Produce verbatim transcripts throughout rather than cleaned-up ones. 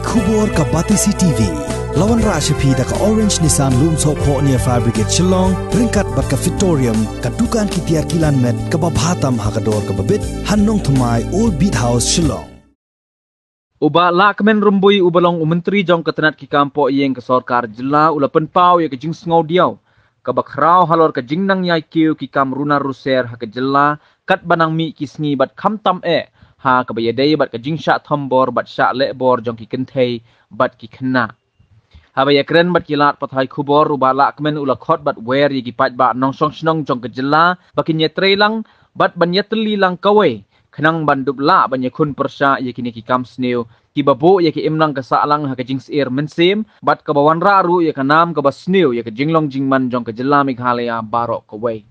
Khubor ka Batesi T V. La wanrah sha phi da ka Orange Nissan Lumsohphoh near Fire Brigade Shillong, ryngkat bad ka Victorium, ka dukan ki tiar kilan met kaba bha tam ha ka dor kaba bit, ha Nongthymmai, Old Beat House, Shillong. U Bah Lahkmen Rymbui uba long u Myntri jong ka tnat ki kam poh ïing ka sorkar jylla u la pynpaw ïa ka jingsngew diaw kaba khraw halor ka jingnang ïai kiew ki kam runar ruser ha ka jylla, katba nang mih ki sngi bad khamtam eh ha kaba ïadei bad ka jingshah thombor bad shah lehbor jong ki kynthei bad ki khynnah. Haba ïakren bad ki lad pathai khubor, u Bah Lahkmen u la khot bad wer ïa ki paidbah nongshong shnong jong ka jylla ba kin ïatrei lang bad ban ïatylli lang kawei, khnang ban dup lah ban ïakhun pyrshah ïa kine ki kam sniew kiba buh ïa ka imlang ka sahlang ha ka jingsyier mynsiem bad kaba wanrah ruh ïa ka nam kaba sniew ïa ka jinglong jingman jong ka jylla Meghalaya baroh kawei.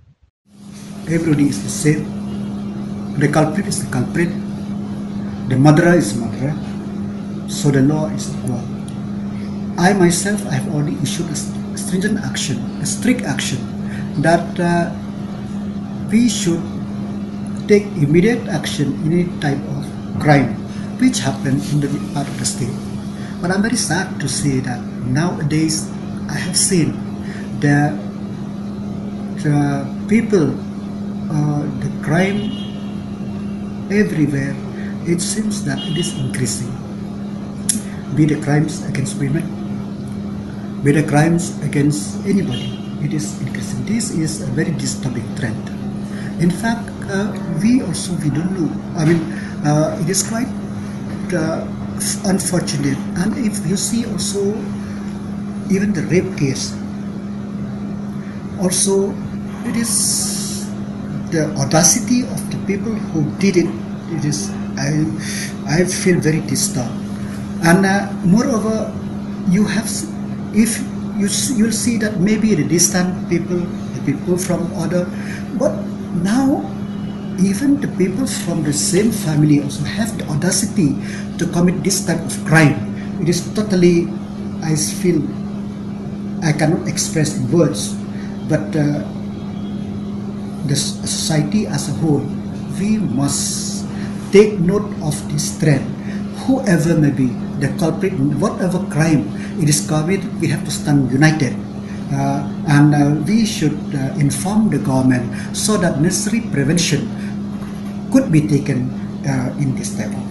Everybody is the same. The culprit is the culprit. The murderer is murderer. So the law is equal. I myself, I have already issued a stringent action, a strict action, that uh, we should take immediate action in any type of crime which happened in the part of the state. But I'm very sad to say that nowadays I have seen the, the people, uh, the crime everywhere. It seems that it is increasing. Be the crimes against women, be the crimes against anybody, it is increasing. This is a very disturbing trend. In fact, uh, we also, we don't know. I mean, uh, it is quite uh, unfortunate. And if you see also even the rape case, also it is the audacity of the people who did it. It is, I, I feel very disturbed. And uh, moreover, you have, if you, you'll see that maybe the distant people, the people from other, but now even the people from the same family also have the audacity to commit this type of crime. It is totally, I feel, I cannot express in words, but uh, the society as a whole, we must take note of this trend. Whoever may be the culprit, whatever crime it is committed, we have to stand united. Uh, and uh, we should uh, inform the government so that necessary prevention could be taken uh, in this type of